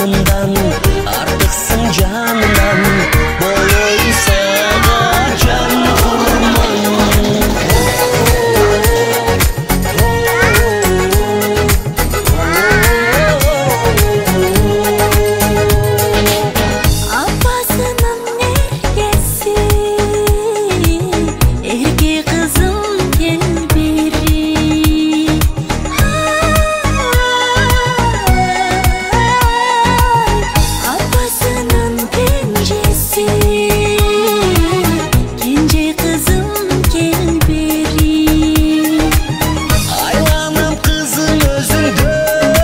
Қанымдан артықсың жанымнан, болайын саған жан құрман. Апасының еркесі, ерке қызым кел бері. Апасының кенжесі, кенже қызым кел бері. Айланам қызым өзіңден,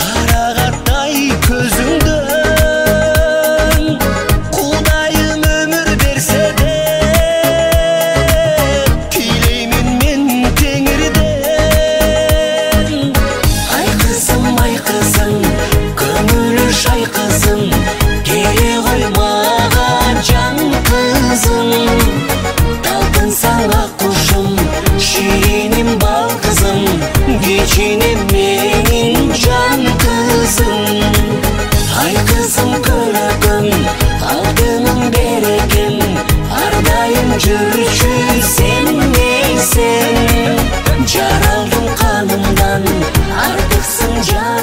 қарағаттай көзіңден. Құдайым өмір берсе де, тілеймін мен тәңірден. Ай қызым, ай қызым, көңілі жай қызым, келе ғой маған жан қызым. Талпынсаң ақ құшым, ширинім бал қызым, кешінем менің жан қызым. Ай қызым көркім, алтыным берекем, әрдайым жүрші сен несен. Жаралдым қанымдан, артықсың жан.